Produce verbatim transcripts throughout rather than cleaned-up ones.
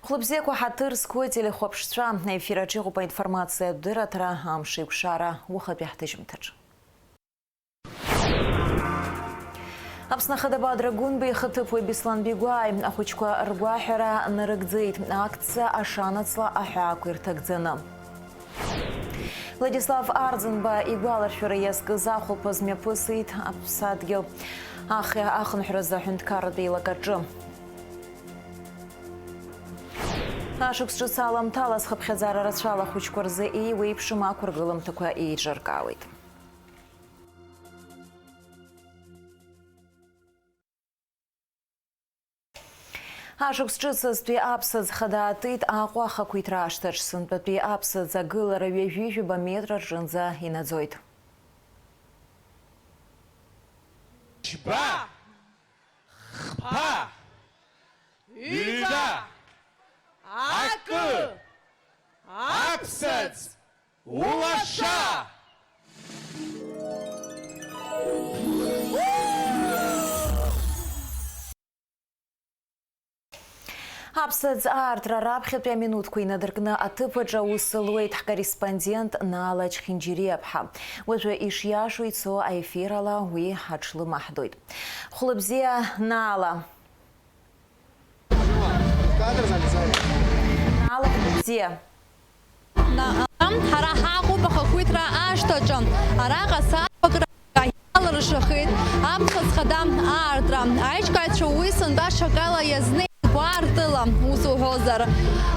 Хәлыбзиақәа, ҳаҭыр зқәу ателехәаԥшцәа, аефир аҿы иҟоуп аинформациатә дырраҭара «Амшеикәшара» уахатәи ҳҭыжьымҭаҿы. Аԥсны Ахада Бадра Гәынба ихаҭыԥуаҩ Беслан Бигәааи ахәыҷқәа ргәаҳәара нарыгӡеит, акциа ашанаҵла аҳәаақәа ирҭагӡаны. Владислав Арӡынба игәаларшәара иазкыз ахәылԥаз мҩаԥысит аԥсадгьыл ахьа ахынҳәразы аҳәынҭқарратә еилакаҿы. Ашықәс ҿыц аламҭалаз хыԥхьаӡара рацәала ахәыҷқәа рзы еиуеиԥшым ақәыргыламҭақәа еиҿыркаауеит. Ашықәс ҿыцызтәи аԥсаӡ хада аатит Аҟәа ахақәиҭра ашҭаҿ. Сынтәатәи аԥсаӡ агылара ҩажәи жәаба метра рҿынӡа инаӡоит. Џьба! Хԥа! Ҩба! Акы! Аԥсаӡ! Улаша! Аԥсаӡ аартра раԥхьатәи аминуҭқәа инадыркны аҭыԥ аҿы аус луеит ҳкорреспондент Наала Чхинџьириаԥҳа. Уажәы ишиашоу ицо аефир ала уи ҳаҽлымаҳдоит. Хәлыбзиа, Наала! Кадр залезай. Алахә бзиа. Наҟ-, ҳара ҳаҟоуп ахақәиҭра ашҭаҿы. Араҟа сааҭқәак рыла иалыршахеит аԥсаӡ хада аартра. Аиҿкааҩцәа уи сынтәа ашьакала иазнеит гәаартыла, ус уҳәозар.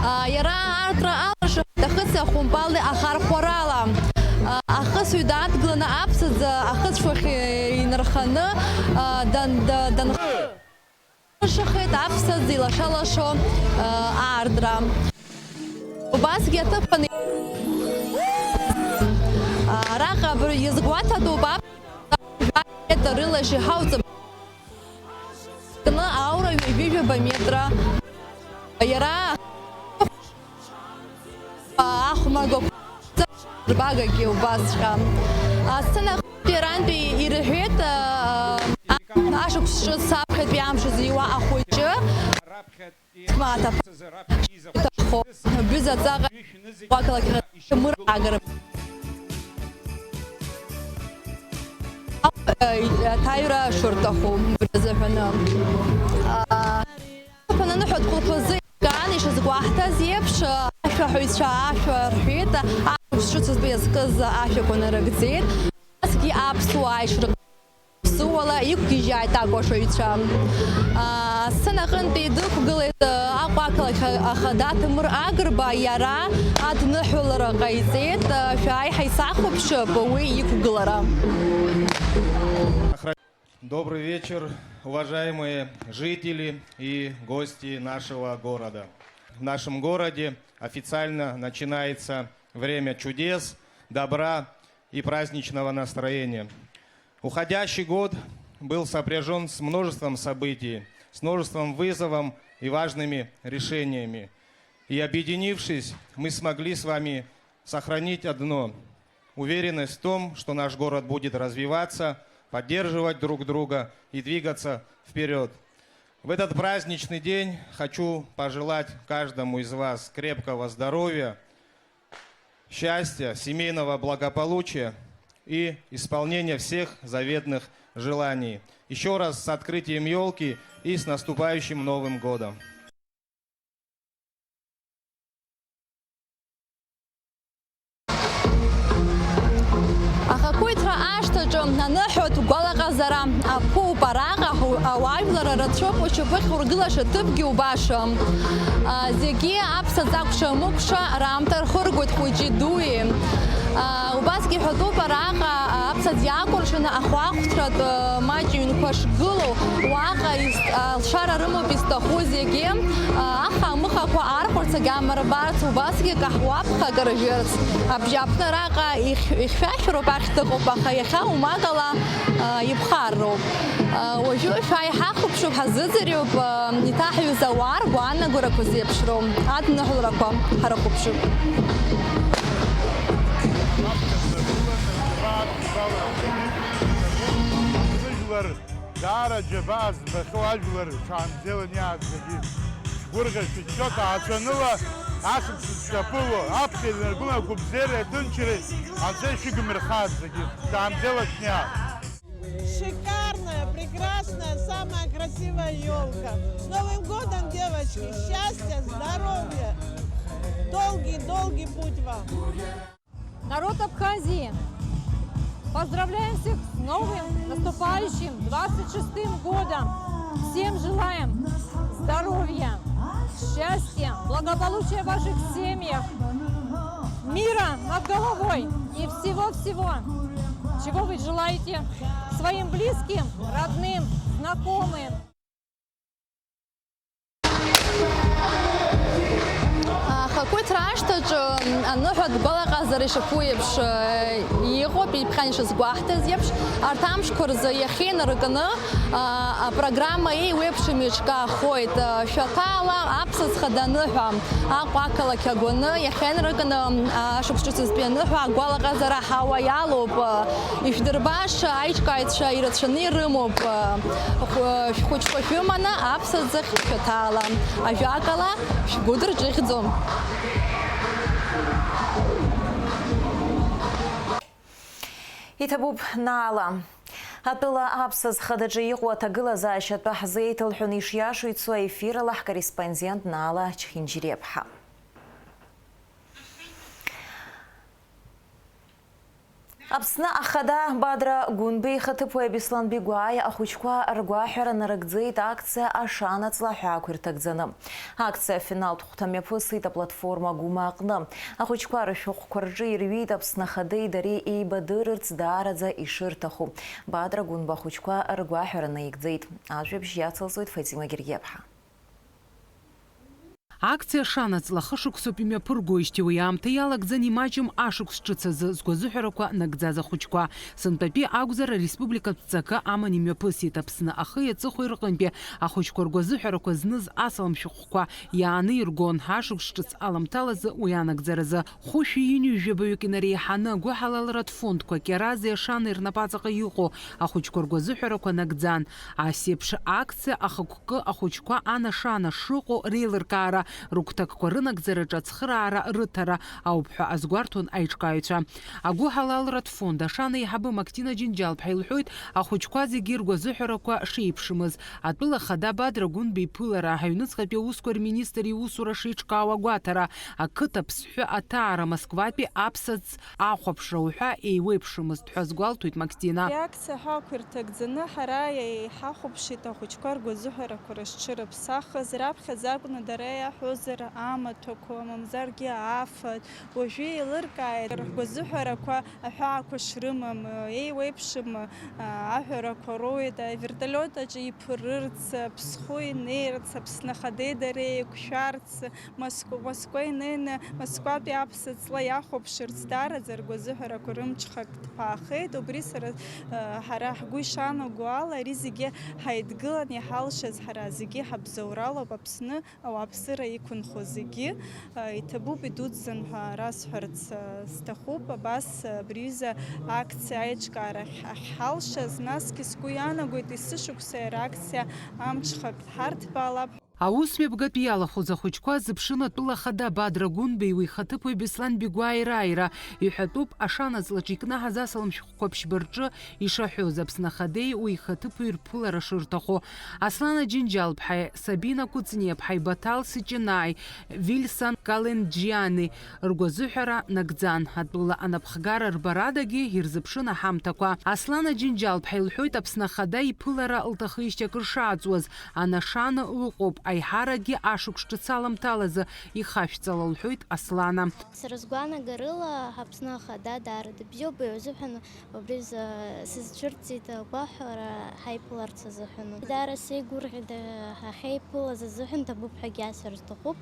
А, иара аартра алыршахеит ахыци ахәымпали ахархәарала. А, ахысҩ дадгыланы аԥсаӡ ахыцәфахь инарханы, а, дан-, да-, данх-, Шахеит аԥсаӡ илаша-лашо, а, аартра. Убасгьы аҭыԥан, а, араҟа абри иазгәаҭатәуп аԥсаӡ рылашьа ҳауҵап. Кны аура ҩажәи жәаба метра. Иара Ахәмаргақәа рбагагьы убасҵәҟьа. Асцена аҟынтәи арантәи ирҳәеит, а, ашықәс ҿыц аԥхьатәи амш зиуа ахәыҷы. Смаҭа. Бҩыза ҵаҟа уақалақь мыр агр. Аҭаҩра шәырҭаху, бырзаҳәаны. А, Аныҳәатә хәылԥазы еилкаан ишазгәаҳҭаз еиԥш, ашәаҳәаҩцәа ашәа рҳәеит, ашықәс ҿыцызтәы иазкыз ашәақәа нарыгӡеит. Насгьы аԥсуаа ишрыԥсуала иқәгьежьааит акәашаҩцәа. Асцена аҟынтәи дықәгылеит Аҟәа ақалақь ахада Ҭемыр Агрба, иара адныҳәалара ҟаиҵеит, шәааи ҳаицахәаԥшып уи иқәгылара. Добрый вечер, уважаемые жители и гости нашего города. В нашем городе официально начинается время чудес, добра и праздничного настроения. Уходящий год был сопряжён с множеством событий, с множеством вызовов и важными решениями. И объединившись, мы смогли с вами сохранить одно: уверенность в том, что наш город будет развиваться, поддерживать друг друга и двигаться вперёд. В этот праздничный день хочу пожелать каждому из вас крепкого здоровья, счастья, семейного благополучия и исполнения всех заветных желаний. Ещё раз с открытием ёлки и с наступающим Новым годом! Ахақәиҭра ашҭаҿы аныҳәатә гәалаҟазара аԥуп. Араҟа ауаажәлар рацәоуп, шьапыхь ургылаша ҭыԥгьы убаша. А, зегьы аԥсаӡ акәша-мыкәша раамҭа рхыргоит хәыҷи дуи. А, убасгьы ҳәатәуп араҟа аԥсаӡ иаакәыршаны ахәаахәҭратә, а, маҷҩынқәа шгылоу, уаҟа ис-, алшара рымоуп изҭаху зегьы, а, аха-мыхақәа архәарц, агьама рбарц, убасгьы каҳуа ԥхак ржәырц. Абжьааԥны араҟа ихь-, ихьшәашәароуп, ахьҭа ыҟоуп, аха иахьа умагала, а, иԥхарроуп. А, уажәы шәааи ҳахәаԥшып, ҳазыӡырҩып, а, иҭаҳҩыз ауаа ргәаанагарақәа зеиԥшроу адныҳәаларақәа ҳарыхәаԥшып. Ҳжәлар даара џьабаа збахьоу ажәлар шаанӡа илан иаазгагьы. Гәырӷьа шәыччоит, ааҵәаныла ашықәс зшьапыло, аԥхьа инаргылан агәабзиареи аҭынчреи, Анцәа ишәыгмырхааит зегьы, шәаамзеилашәниаа! Шикарная, прекрасная, самая красивая елка! С Новым годом, девочки! Счастья, здоровья! Долгий, долгий путь вам! Народ Абхазии! Поздравляем всех с новым наступающим двадцать шестым годом! Всем желаем здоровья, счастья, благополучия в ваших семьях, мира над головой и всего-всего, чего вы желаете своим близким, родным, знакомым. Ахақәиҭра ашҭаҿы аныҳәатә гәалаҟазара ишаԥу еиԥш, э, иҟоуп, ибӷьан ишазгәаҳҭаз еиԥш, арҭ амшқәа рзы иахьеинаркны, а, апрограмма еиуеиԥшым еиҿкаахоит, а, шәаҭаала аԥсаӡ хада аныҳәа Аҟәа ақалақь агәаны иахьеинаркны, а, ашықәс ҿыцызтәи аныҳәа агәалаҟазара аҳауа иалоуп. Ишәдырбаша, аиҿкааҩцәа ирацәаны ирымоуп. Хә-, шәхәыҷқәа шәыманы аԥсаӡ ахь шәаҭаала. Ажәакала, шәгәы дырҿыӷьӡом. Иҭабуп, Наала. Атәыла аԥсаӡ хадаҿы иҟоу аҭагылазаашьа атәы ҳзеиҭалҳәаны ишиашоу ицо аефир ала ҳкорреспондент Наала Чхинџьириаԥҳа. Аԥсны Ахада Бадра Гәынбеи ихаҭыԥуаҩ Беслан Бигәааи ахәыҷқәа ргәаҳәара нарыгӡеит акциа Ашанаҵла аҳәаақәа ирҭагӡаны. Акциа афиналтә хәҭа мҩаԥысит аплатформа Гәыма аҟны. Ахәыҷқәа рышәҟәқәа рҿы ирҩит Аԥсны Ахадеи дареи еибадырырц даараӡа ишырҭаху. Бадра Гәынба ахәыҷқәа ргәаҳәара наигӡеит. Ажәабжь иацылҵоит Фатима Гергиаԥҳа. Акциа Шанаҵла хышықәсоуп имҩаԥыргоижьҭеи уи аамҭа иалагӡан имаҷым ашықәс ҿыц азы згәазыҳәарақәа нагӡаз ахәыҷқәа. Сынтәатәи акәзар, ареспубликатә ҵакы аман имҩаԥысит. Аԥсны ахи аҵыхәеи рҟынтәи ахәыҷқәа ргәазыҳәарақәа зныз асалам шәҟәқәа иааны иргон, ашықәс ҿыц аламҭалазы уи анагӡаразы. Хәышәи ҩынҩажәи жәабаҩык инареиҳаны агәыҳалалратә фондқәа Кьарази Ашани рнапаҵаҟа иҟоу ахәыҷқәа ргәазыҳәарақәа нагӡан. Ас еиԥш акциа ахықәкы ахәыҷқәа анашана шыҟоу реилыркаара, рыгәҭакқәа рынагӡараҿы ацхыраара рыҭара ауп ҳәа азгәарҭон аиҿкааҩцәа. Агәыҳалалратә фонд Ашана аиҳабы Мактина Џьынџьал-ԥҳа илҳәоит, ахәыҷқәа зегьы ргәазыҳәарақәа шеиԥшымыз, атәыла ахада Бадра Гәынба иԥылара, аҩныҵҟатәи аусқәа рминистр иусура шеиҿкаау агәаҭара, ақыҭа аԥсҳәы аҭаара, Москватәи аԥсаӡ ахәаԥшра уҳәа еиуеиԥшымызт ҳәа азгәалҭоит Мактина. Ари акциа ҳақәирҭагӡаны ҳара иаҳахәаԥшит ахәыҷқәа ргәазыҳәарақәа рызҽырыԥсахыз, раԥхьаӡа акәны дара иаҳәозар амаҭәақәа, мамзаргьы афатә, уажәы еилыркааит ргәазыҳәарақәа аҳәаақәа шрымам, еиуеиԥшым аҳәарақәа роуеит, авертолиот аҿы иԥырырц, Аԥсхәы инеирц, Аԥсны Ахадеи дареи еиқәшәарц, Москва, Москва инеины, Москватәи аԥсаҵла иахәаԥшырц даараӡа ргәазыҳәарақәа рымҽхак ҭԥаахеит. Убри сара, э, ҳара ҳгәы ишанаго ала, ари зегьы ҳаидгылан иҳалшаз ҳара зегьы ҳабзоуралоуп, Аԥсны ауааԥсыра иқәынхо зегьы, э, иҭабуп, идуӡӡан ҳәа расҳәарц, э, сҭахуп. Абас, э, абри аҩыза акциа аиҿкаарахь ахьҳалшаз, насгьы сгәы иаанагоит, есышықәса иара акциа амҽхак ҳарҭбаалап. Аус мҩаԥгатә иалахәыз ахәыҷқәа зыԥшын атәыла ахада Бадра Гәынбеи уи ихаҭыԥуаҩ Беслан Бигәааи рааира. Иҳәатәуп, Ашанаҵлаҿы икнаҳаз асалам шәҟәқәа ԥшьба рҿы ишаҳәоз, Аԥсны Ахадеи уи ихаҭыԥуаҩ рԥылара шырҭаху. Аслана Џьынџьал-ԥҳаи, Сабина Кәыҵниаԥҳаи, Баҭал Сыҷынааи, Вильсан Каленџьиани ргәазыҳәара нагӡан. Атәыла анапхгара рбарадагьы ирзыԥшын аҳамҭақәа. Аслана Џьынџьал-ԥҳа илҳәоит, Аԥсны Ахада иԥылара лҭахижьҭеи акыр шааҵуаз, анашана ыҟоуп, аиҳаракгьы ашықәс ҿыц аламҭалазы ихашәҵала, лҳәоит Аслана. Сара сгәаанагарыла, Аԥсны Ахада даара дыбзиоуп, уи азыҳәан убри за-, сызцәырҵит агәаҳәара ҳаиԥыларц азыҳәан. Даара сеигәырӷьеит, ҳахьеиԥылаз азыҳәан ҭабуп ҳәагьы асҳәар сҭахуп,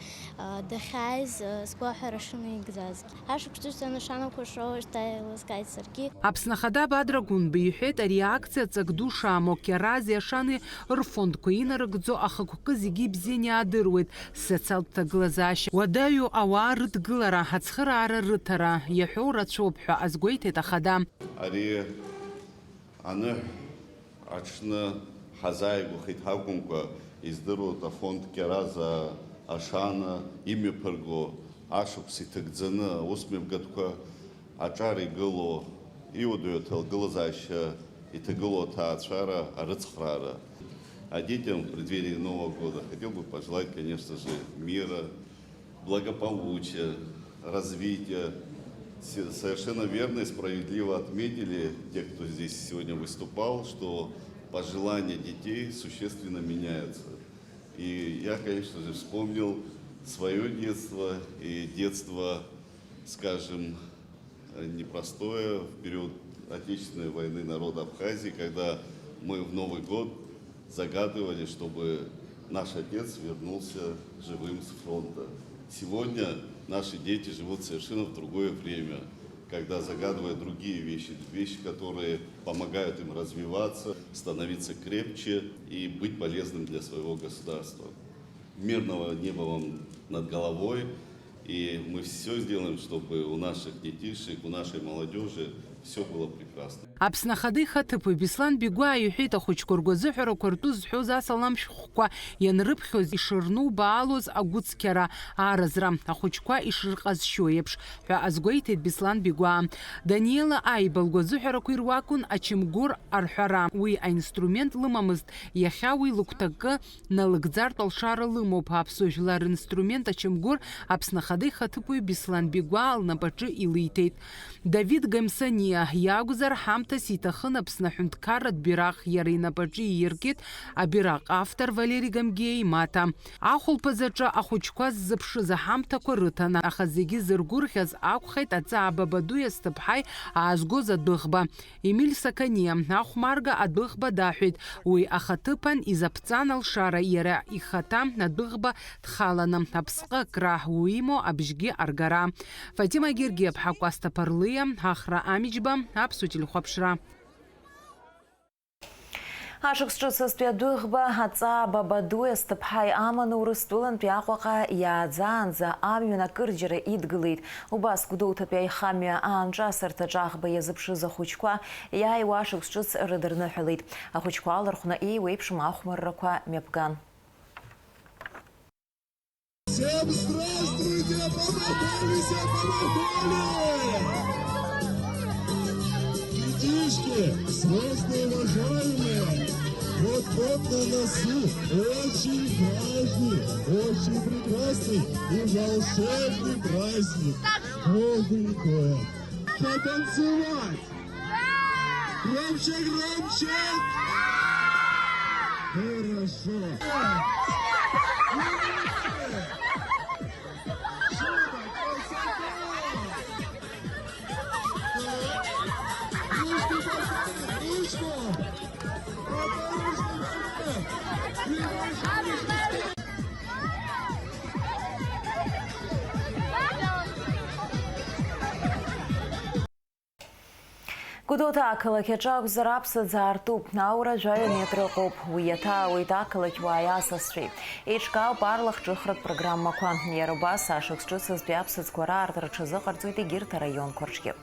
дахьааиз сгәаҳәара шынаигӡазгьы. Ашықәс ҿыц анашанақәа шроуа шьҭа еилыскааит саргьы. Аԥсны Ахада Бадра Гәынба иҳәеит, ари акциа ҵак ду шамоу, Кьарази Ашани рфондқәа инарыгӡо ахықәкы зегьы ибзианы иаадыруеит, социалтә ҭагылазаашьа уадаҩу ауаа рыдгылара, ацхыраара рыҭара иаҳәоу рацәоуп ҳәа азгәеиҭеит Ахада. Ари аныҳә аҽны ҳазааигәахеит ҳакәымкәа, издыруеит, афонд Кьаразаа Ашана имҩаԥырго ашықәс иҭагӡаны аусмҩаԥгатәқәа аҿар игылоу, иуадаҩу аҭагылазаашьа иҭагылоу аҭаацәара арыцхраара. А детям в преддверии Нового года хотел бы пожелать, конечно же, мира, благополучия, развития. Се-, совершенно верно и справедливо отметили те, кто здесь сегодня выступал, что пожелания детей существенно меняются. И я, конечно же, вспомнил своё детство и детство, скажем, э, непростое в период Отечественной войны народа Абхазии, когда мы в Новый год загадывали, чтобы наш отец вернулся живым с фронта. Сегодня наши дети живут совершенно в другое время, когда загадывают другие вещи, вещи, которые помогают им развиваться, становиться крепче и быть полезным для своего государства. Мирного неба вам над головой, и мы всё сделаем, чтобы у наших детишек, у нашей молодёжи всё было прекрасно. Аԥсны Ахада ихаҭыԥуаҩ Беслан Бигәаа иҳәеит, ахәыҷқәа ргәазыҳәарақәа ртәы зҳәоз асалам шәҟәқәа ианрыԥхьоз ишырнубаалоз агәыцқьара, аразра, ахәыҷқәа ишырҟазшьо еиԥш ҳәа азгәеиҭеит Беслан Бигәаа. Даниела Аиба лгәазыҳәарақәа ируакын ачамгәыр арҳәара. Уи аинструмент лымамызт, иахьа уи лыгәҭакы налыгӡартә алшара лымоуп. Аԥсуа жәлар ринструмент ачамгәыр Аԥсны Ахада ихаҭыԥуаҩ Беслан Бигәаа лнапаҿы илиҭеит. Давид Гамсаниа иакәзар, ҳамҭас иҭахын Аԥсны аҳәынҭқарратә бираҟ, иара инапаҿы ииркит абираҟ автор Валери Гамгиа имаҭа. Ахәылԥазаҿы ахәыҷқәа ззыԥшыз аҳамҭақәа рыҭан, аха зегьы зыргәырӷьаз акәхеит Аҵаа Бабадуи Асҭыԥҳаи аазгоз адәыӷба. Емиль Саканиа ахәмарга адәыӷба даҳәеит. Уи ахаҭыԥан изаԥҵан алшара, иара ихаҭа адәыӷба дхаланы, аԥсҟы акра, уимоу абжьгьы аргара. Фатима Гергиаԥҳа, Кәасҭа Ԥарлиа, Ахра Амиџьба, Аԥсуа телехәаԥшра. Ашықәс ҿыцызтәи адәыӷба Аҵаа Бабадуи Асҭыԥҳаи аманы Урыстәылантәи Аҟәаҟа иааӡаанӡа амҩан акырџьара идгылеит. Убас Гәдоуҭатәи аихамҩа аанҿасырҭаҿ аӷба иазыԥшыз ахәыҷқәа иааиуа ашықәс ҿыц рыдырныҳәалеит. Ахәыҷқәа алархәны еиуеиԥшым ахәмаррақәа мҩаԥган. Всем здравствуйте, помахали, все помахали! Детишки, взрослые, уважаемые, вот, вот на носу очень важный, очень прекрасный и волшебный праздник. Добрый год! Потанцевать! Громче, громче! Хорошо! Ручку, ручку! Гәдоуҭа ақалақь аҿы акәзар, аԥсаӡ аартуп, аура жәаҩа метр ыҟоуп. Уи иаҭаауеит ақалақьуааи асасцәеи. Еиҿкаауп аарлахҿыхратә программақәа. Иара убас, ашықәс ҿыцызтәи аԥсаӡқәа раартра рҽазыҟарҵоит егьырҭ араионқәа рҿгьы.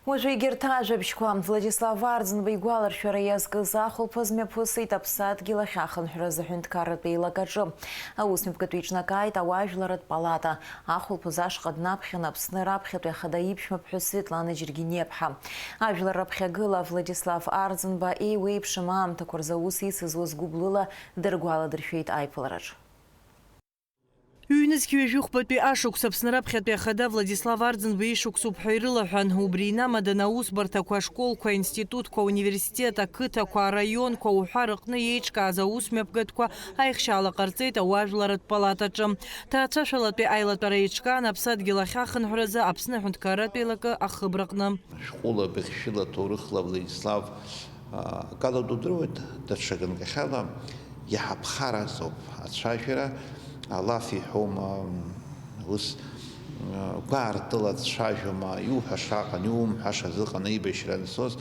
Уажәы егьырҭ ажәабжьқәа. Владислав Арӡынба игәаларшәара иазкыз ахәылԥаз мҩаԥысит Аԥсадгьыл ахьахынҳәраз аҳәынҭқарратә еилакаҿы. Аусмҩаԥгатәы иҿнакааит ауаажәларратә палата. Ахәылԥаз ашҟа днаԥхьан Аԥсны раԥхьатәи ахада иԥшәмаԥҳәыс Светлана Џьергениаԥҳа. Ажәлар раԥхьагыла Владислав Арӡынба еиуеиԥшым аамҭақәа рзы аус ицызуаз гәыблыла дыргәаладыршәеит аиԥылараҿ. Ҩнызқь ҩажәихәбатәи ашықәс Аԥсны раԥхьатәи ахада Владислав Арӡынба ишықәсуп ҳәа ирылаҳәан, убри инамаданы аусбарҭақәа, ашколқәа, аинститутқәа, ауниверситет, ақыҭақәа, араионқәа уҳәа рыҟны иеиҿкааз аусмҩаԥгатәқәа аихшьаала ҟарҵеит ауаажәларратә палатаҿы. Ҭаацәашәалатәи аилатәара еиҿкаан Аԥсадгьыл ахьахынҳәразы Аԥсны аҳәынҭқарратә еилакы ахыбраҟны. Шәҟәыла, быхьшәыла, ҭоурыхла Владислав, а, акала дудыруеит, даҽа ганкахьала иаҳа ԥхаразоуп ацәажәара, алаф иҳәома, ус, а, гәаартыла дцәажәома, иуҳәаша ыҟан, иумҳәашаз ыҟан, аибашьра ансоз,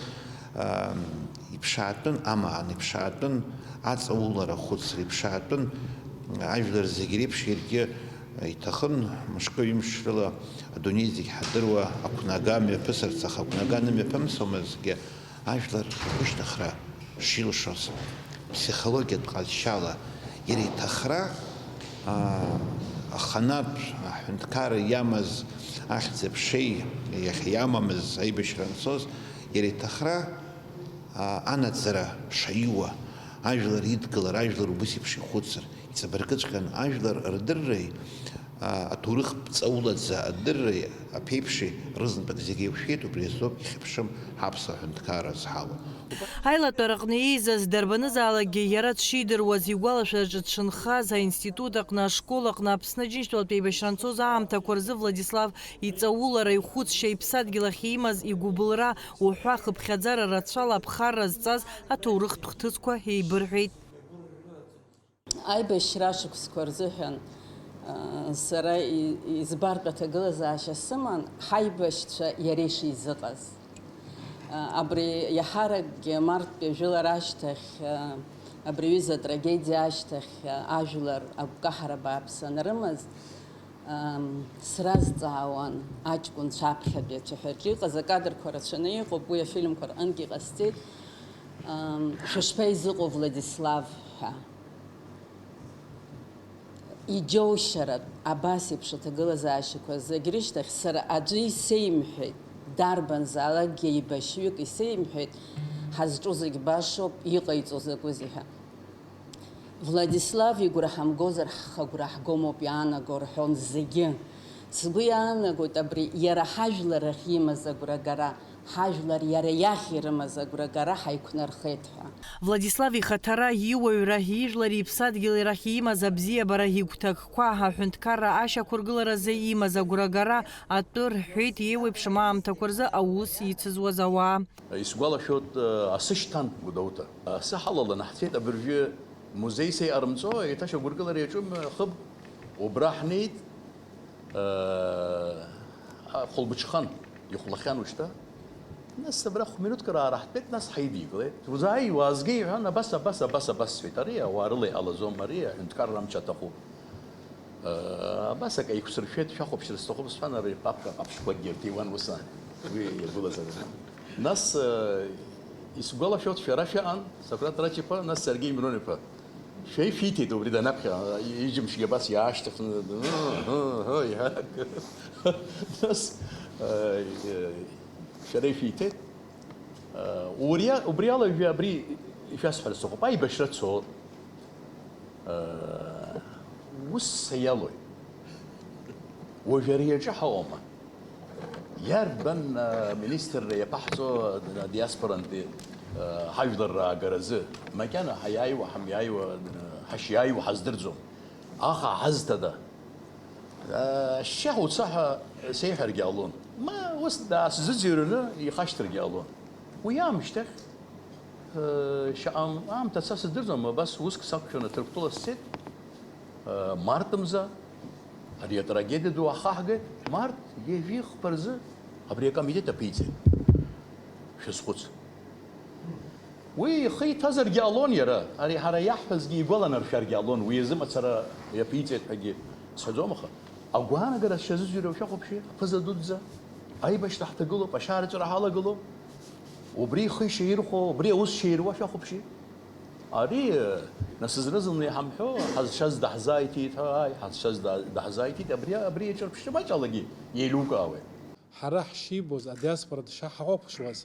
а, Иԥшаатәын амаан, иԥшаатәын аҵаулара ахәыцра, иԥшаатәын ажәлар зегь реиԥш иаргьы иҭахын, мышкы-ҩымш рыла адунеи зегь ҳадыруа ақәнага мҩаԥысырц, аха ақәнага анымҩаԥымсуамызгьы ажәлар ргәышьҭыхра шилшоз, ԥсихологиатә ҟазшьала иара иҭахра, аа, аханатә аҳәынҭқарра иамаз ахьӡ-аԥшеи иахьа иамамыз аибашьра анцоз, иара иҭахра анаӡара шаиуа, ажәлар идгылар, ажәлар убыс еиԥш ихәыцыр, иҵабыргыҵәҟьан ажәлар рдырреи, аҭоурых ԥҵаулаӡа адырреи аԥеиԥши рызнапык зегьы еиқәшәеит, убри азоуп ихьыԥшым ҳаԥсуа ҳәынҭқарра зҳауа. Аилатәараҟны иеизаз дарбанызаалакгьы иара дшидыруаз, игәалашәараҿы дшынхаз, аинститут аҟны, ашкол аҟны, Аԥсны Аџьынџьтәылатә еибашьра анцоз аамҭақәа рзы Владислав иҵаулара, ихәыцшьа, иԥсадгьыл ахь имаз игәыбылра уҳәа хыԥхьаӡара рацәала аԥхарра зҵаз аҭоурыхтә хҭысқәа еибырҳәеит. Аибашьра ашықәсқәа рзыҳәан, а, сара и-, избартә аҭагылазаашьа сыман, ҳаибашьцәа иара ишизыҟаз. А, абри иаҳаракгьы марттәи ажәылара ашьҭахь, а, абри аҩыза атрагедиа ашьҭахь, а, ажәлар агәкаҳара бааԥс анрымаз, Ам, сразҵаауан аҷкәынцәа аԥхьатәи ацәаҳәаҿы иҟаз акадрқәа рацәаны иҟоуп, уи афильмқәа рҟынгьы иҟасҵеит. Ам, шәышԥаизыҟоу, Владислав ҳәа. Иџьоушьаратә абас еиԥш аҭагылазаашьақәа зегь рышьҭахь сара аӡәы исеимҳәеит, дарбанзаалакгьы еибашьҩык исеимҳәеит, ҳазҿу зегь башоуп, иҟаиҵо закәызеи ҳәа. Владислав игәра ҳамгозар, ҳхы агәра ҳгомоуп иаанаго рҳәон зегьы. Сгәы иаанагоит абри, иара ҳажәлар рахь имаз агәрагара, ҳажәлар иара иахь ирымаз агәрагара ҳаиқәнархеит ҳәа. Владислав ихаҭара, иуаҩра, ижәлари иԥсадгьыли рахь имаз абзиабара, игәҭакқәа, аҳәынҭқарра ашьақәыргыларазы имаз агәрагара атәы рҳәеит, еиуеиԥшым аамҭақәа рзы аус ицызуаз ауаа. Исгәалашәоит, асы шьҭан Гәдоуҭа. Асы ҳалаланы ҳцеит, абыржәы музеис еиҟарымҵо, еиҭа шьақәыргылара иаҿым, хыб убра ҳнеит, хәылбыҽхан ихәлахьан ушьҭа. Нас абра хә-минуҭк раара ҳтәеит, нас ҳаидикылеит. Узааи, уаазгеи, иҳәан, абас, абас, абас, абас, сҳәеит, ари ауаа рыла иҟалаӡом, ари аҳәынҭқарра амч аҭахуп. Абас акы еиқәсыршәеит, шәахәаԥшыр сҭахуп, сҳәан, ари папка ҟаԥшьқәакгьы ирҭиуан ус аан. Уи иагәылазар. Нас, исгәалашәоит, шәара шәаан, Сократ Рачиԥа, нас Сергеи Мирон-иԥа. Шәеишәиҭеит убри данаԥхьа, иџьымшьгьы абас иаашьҭыхны, ыы, ыы, ыы, иҳәан акы. Нас, шәара ишәиҭеит. Убри, убри ала абри ишәасҳәар сҭахуп, аибашьра цо. Ус саиалоит. Уажә ари аҿы ҳауама? Иарбан, а, министрра иаԥаҳҵо адиаспорантәи, а, ҳажәлар раагаразы? Макьана ҳаиааиуа, ҳамиааиуа, а, ҳашиааиуа ҳаздырӡом. Аха ҳазҭада? А, ашьшьыҳәа уца ҳәа сеиҳәаргьы ҟалон. Ма ус даасзыӡырҩраны ихашьҭыргьы ҟалон. Уи аамышьҭахь Шаҟа аамҭа цас сыздырӡом, абас уск сақәшәаны Ҭырқәтәыла сцеит, март мза, ари атрагедиа ду ахаҳгеит, март ҩажәи хԥа рзы абри акомитет аԥиҵеит. Шәазхәыц. Уи ихы иҭазаргьы ҟалон иара, ари ҳара иаҳҳәазгьы игәаланаршәаргьы ҟалон, уи азы мацара иаԥиҵеит ҳәагьы сҳәаӡом, аха агәаанагара шәазыӡырҩуа шәахәаԥши, аԥыза дуӡӡа, аибашьра ҳҭагылоуп, ашьаарҵәыра ҳалагылоуп. Убри ихы ишаирхәо, убри аус шаируа шәахәаԥши. Ари, нас зны-зынла иҳамҳәо, ҳазшаз даҳзааиҭит, ааи, ҳазшаз да-, даҳзааиҭит, абри, абри иаҿырԥшны маҷ алагьы еилукаауеит. Ҳара ҳшибоз, адиаспора дшаҳахәаԥшуаз,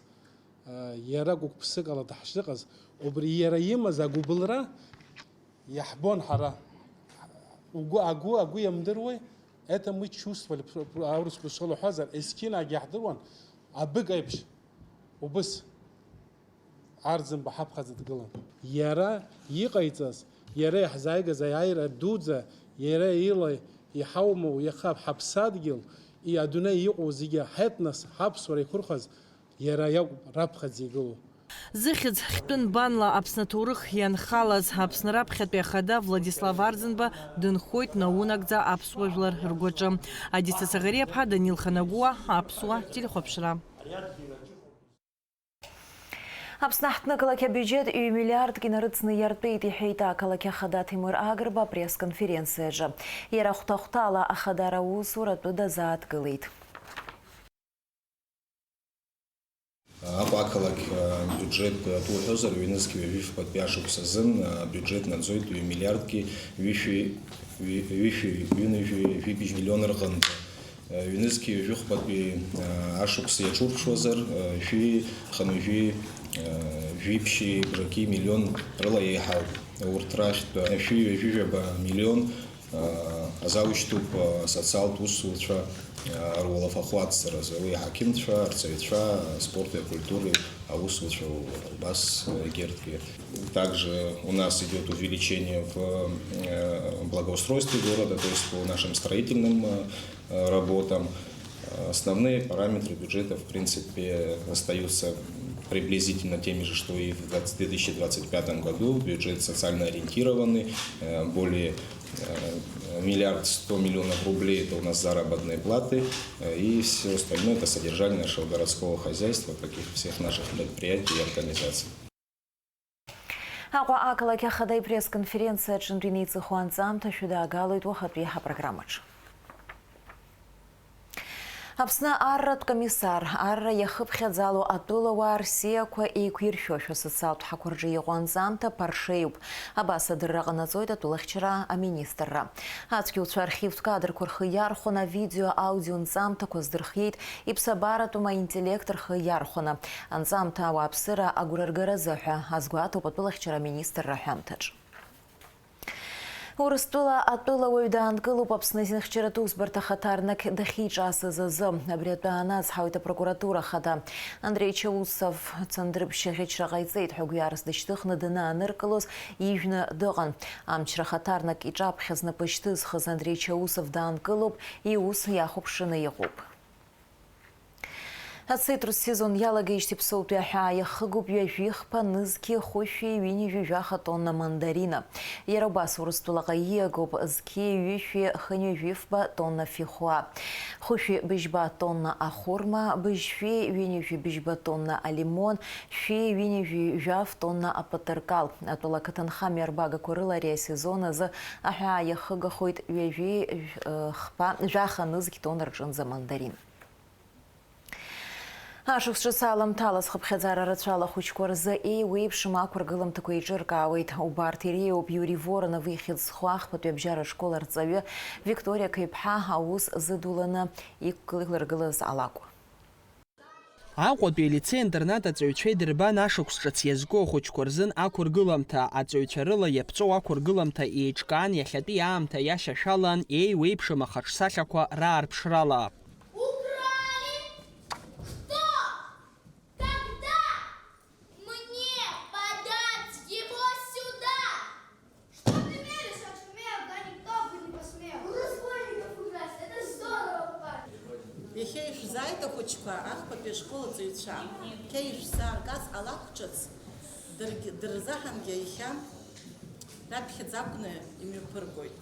иара гәык-ԥсыкала даҳшыҟаз, убри иара имаз агәыбылра иаҳбон ҳара. Угәы, агәы, агәы иамдыруеи, это мы чувствовали, аурыс бызшәала уҳәазар, есқьынагь иаҳдыруан, абык аиԥш, убыс. Арӡынба ҳаԥхьаӡа дгылан. Иара иҟаиҵаз, иара иаҳзааигаз аиааира дуӡӡа, иара ила иҳаумоу иаха ҳаԥсадгьыл, и-, адунеи иҟоу зегьы ҳетнос, ҳаԥсуара иқәырхаз иара иакәын раԥхьаӡа игылоу. Зыхьӡ хьтәы нбанла Аԥсны аҭоурых ианхалаз Аԥсны раԥхьатәи ахада Владислав Арӡынба дынхоит наунагӡа аԥсуа жәлар ргәаҿы. Адица Саӷариаԥҳа, Данил Ханагәуа, Аԥсуа телехәаԥшра. Аԥсны аҳҭнықалақь абиуџьет ҩ-миллиардк инарыцны иартәеит, иҳәеит ақалақь ахада Ҭемыр Агрба апресс-конференциаҿы. Иара хәҭа-хәҭала ахадара аусура атәы дазааҭгылеит. Аҟәа ақалақь, а, биуџьет, а, атәы уҳәозар, ҩнызқь ҩажәи фбатәи ашықәс азын, а, абиуџьет наӡоит ҩ-миллиардки ҩышәи, ҩи-, ҩышәи, ҩынҩажәи жәибжь миллион рҟынӡа. Ҩнызқьи ҩажәи хәбатәи, а, ашықәс иаҿурԥшуазар, а, жәи хынҩажәи, а, жәиԥшьи бжаки миллион рыла еиҳауп. Урҭ рахьтә, а, шәи ҩажәи жәаба миллион, а, азаушьҭуп, а, асоциалтә усзуҩцәа, а, руалафахәы ацҵаразы, уи аҳақьымцәа, арҵаҩцәа, аспорти акультуреи аусзуҩцәа убас, а, егьырҭгьы. Также у нас идёт увеличение в, э, благоустройстве города, то есть по нашим строительным, э, э, работам. Основные параметры бюджета, в принципе, остаются приблизительно теми же, что и в двадцать, две тысячи двадцать пятом году. Бюджет социально ориентированный, э, более, э, миллиард сто миллионов рублей — это у нас заработные платы, э, и всё остальное — это содержание нашего городского хозяйства, таких всех наших предприятий и организаций. Аҟәа ақалақь ахада ипресс-конференциа аҿынтә инеиҵыху анҵамҭа шәыдаагалоит уахатәи ҳапрограммаҿы. Аԥсны арратә комиссар, арра иахыԥхьаӡало атәылауаа рсиақәа еиқәиршәошәа социалтә ҳақәа рҿы иҟоу анҵамҭа ԥаршеиуп. Абас адырра ҟанаҵоит атәылахьчара аминистрра. Ацәгьауцәа архивтә кадрқәа рхы иархәаны авидео, аудио нҵамҭақәа здырхиеит, иԥсабаратәым аинтеллект рхы иархәаны. Анҵамҭа ауааԥсыра агәра ргаразы ҳәа азгәаҭоуп атәылахьчара аминистрра аҳәамҭаҿ. Урыстәыла атәылауаҩ даанкылоуп Аԥсны азинхьчаратә усбарҭа ахаҭарнак дахьиҿасыз азы. Абри атәы аанацҳауеит апрокуратура ахада. Андреи Чаусов Цандрыԥшь аӷьычра ҟаиҵеит ҳәа гәҩарас дышьҭыхны данааныркылоз ижәны дыҟан. Амчра ахаҭарнак иҿаԥхьа знапы шьҭызхыз Андреи Чаусов даанкылоуп, иус иахәаԥшны иҟоуп. Ацитрус сезон иалагеижьҭеи ԥсоутәи аҳәаа иахыгоуп ҩажәи хԥа нызқьи хәышәи ҩынҩажәи жәаха тонна мандарина. Иара убас Урыстәылаҟа ииагоуп зқьи ҩышәи хынҩажәи фба тонна фихуа, хәышәи быжьба тонна ахәырма, быжьшәи ҩынҩажәи быжьба тонна алимон, шәи ҩынҩажәи жәаф тонна апатыркал. Атәыла ақыҭанхамҩа арбагақәа рыла ари асезон азы аҳәаа иахыгахоит ҩажәи, э, хԥа, жәаха нызқь тонна рҿынӡа мандарин. Ашықәс ҿыц аламҭалаз хыԥхьаӡара рацәала ахәыҷқәа рзы еиуеиԥшым ақәыргыламҭақәа еиҿыркаауеит. Убарҭ иреиуоуп Иури Воронов ихьӡ зху ахԥатәи абжьаратә школ арҵаҩы Викториа Қеиԥҳа аус зыдуланы иқәлыргылаз алакә. Аҟәатәи алицеи-интернат аҵаҩцәа идырбан ашықәс ҿыц иазку ахәыҷқәа рзын ақәыргыламҭа. Аҵаҩцәа рыла иаԥҵоу ақәыргыламҭа еиҿкаан, иахьатәи аамҭа иашьашәалан еиуеиԥшым ахаҿсахьақәа раарԥшрала. Украли? Кто? Когда? Мне подать его сюда! Что ты мелешь, очумел? Да никто бы не посмел. Ну, разбойников украсть, это здорово, парни! Иахьа ишәзааит, ахәыҷқәа, ахԥатәи ашкол аҵаҩцәа. Иахьа ишәзааргаз алакә ҿыц даргьы, дырзаҳангьы иахьа раԥхьаӡа акәны имҩаԥыргоит.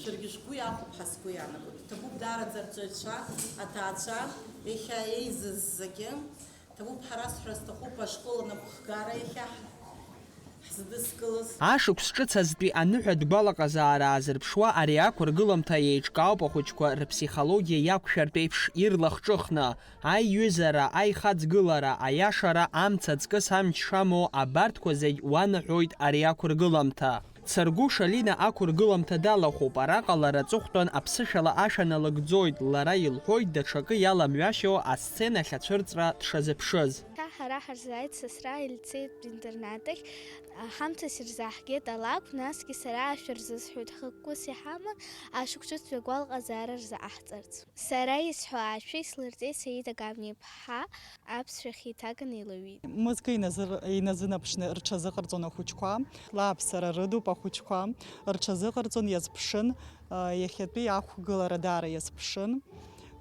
Шәаргьы шәгәы иахәап ҳәа сгәы иаанагоит. Иҭабуп даараӡа арҵаҩцәа, аҭаацәа, иахьа еизыззагьы. Иҭабуп ҳәа расҳәара сҭахуп ашкол анапхгара иахьа ҳзыдыскылаз. Ашықәс ҿыц азтәи аныҳәатә гәалаҟазаара аазырԥшуа ари ақәыргыламҭа еиҿкаауп ахәыҷқәа рыԥсихологиа иақәшәартә еиԥш ирлахҿыхны, аиҩызара, аихаҵгылара, аиашара, амца аҵкыс амч шамоу абарҭқәа зегь уанаҳәоит ари ақәыргыламҭа. Царгәыш Алина ақәыргыламҭа далахәуп, араҟа лара аҵыхәтәан аԥсышәала ашәа налыгӡоит, лара илҳәоит даҽакы иаламҩашьо асценахь ацәырҵра дшазыԥшыз. Ҳара ҳарзааит сасра алицеитә интернат ахь, ҳамҭас ирзаҳгеит алакә, насгьы сара ашәа рзысҳәоит, ҳхықәкыс иҳаман ашықәсытәи агәалаҟазаара рзаҟаҳҵарц. Сара исҳәо ашәа ислырҵеит Саида Гавниаԥҳа, аԥсшәахь иҭаганы илаҩит. Мызкы иназыр-, иназынаԥшны рҽазыҟарҵон ахәыҷқәа. Лааԥсара рыдуп ахәыҷқәа, рҽазыҟарҵон, иазԥшын, а, иахьатәи ақәгылара даара иазԥшын.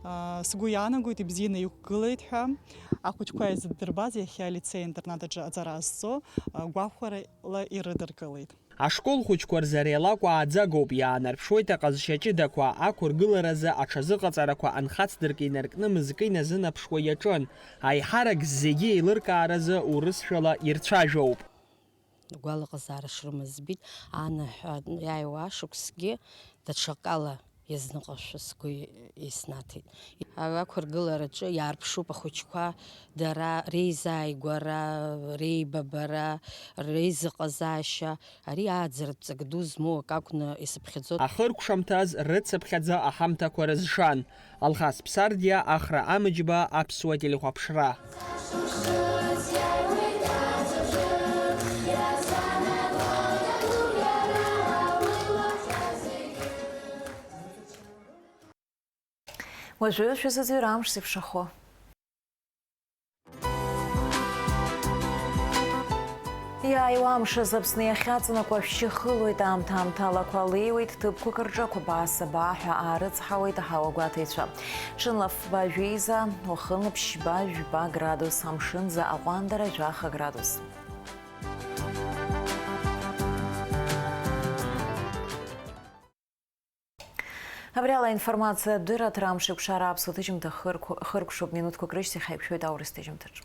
А, сгәы иаанагоит, ибзианы иқәгылеит ҳәа. Ахәыҷқәа иазыддырбаз иахьа алицеи-интернат аҿы аҵара азҵо, а, гәахәарала ирыдыркылеит. Ашкол хәыҷқәа рзы ари алакә ааӡагоуп, иаанарԥшуеит аҟазшьа ҷыдақәа, ақәыргыларазы аҽазыҟаҵарақәа анхацдыркы инаркны мызкы иназынаԥшуа иаҿын. Аиҳарак зегьы еилыркааразы урысшәала ирцәажәоуп. Гәалаҟазаара шрымаз збеит, анаҳәа иааиуа ашықәсгьы даҽакала иазныҟәашәа сгәы иснаҭеит. Ақәыргылараҿы иаарԥшуп ахәыҷқәа, дара реизааигәара, реибабара, реизыҟазаашьа, ари ааӡаратә ҵак ду змоу акы акәны исыԥхьаӡоит. Ахыркәшамҭаз рыцыԥхьаӡа аҳамҭақәа рызшан. Алхас Ԥсардиа, Ахра Амыџьба, Аԥсуа телехәаԥшра. Уажәы шәазыӡырҩра амш зеиԥшрахо. Иааиуа амш азы Аԥсны иахьаҵанакуа ашәшьы хылоит, аамҭа-аамҭалақәа леиуеит, ҭыԥқәак рҿы ақәабаа-сабаа ҳәа аарыцҳауеит аҳауа гәаҭаҩцәа. Ҽынла фба жәеиза, уахынла ԥшьба-жәба градус, амшынӡа аҟәандара жәаха градус. Абри ала аинформациатә дырраҭара амш еиқәшара аԥсуа ҭыжьымҭа хырқә-, хыркәшоуп, минуҭқәак рышьҭахь ҳаиқәшәоит аурыс ҭыжьымҭаҿ.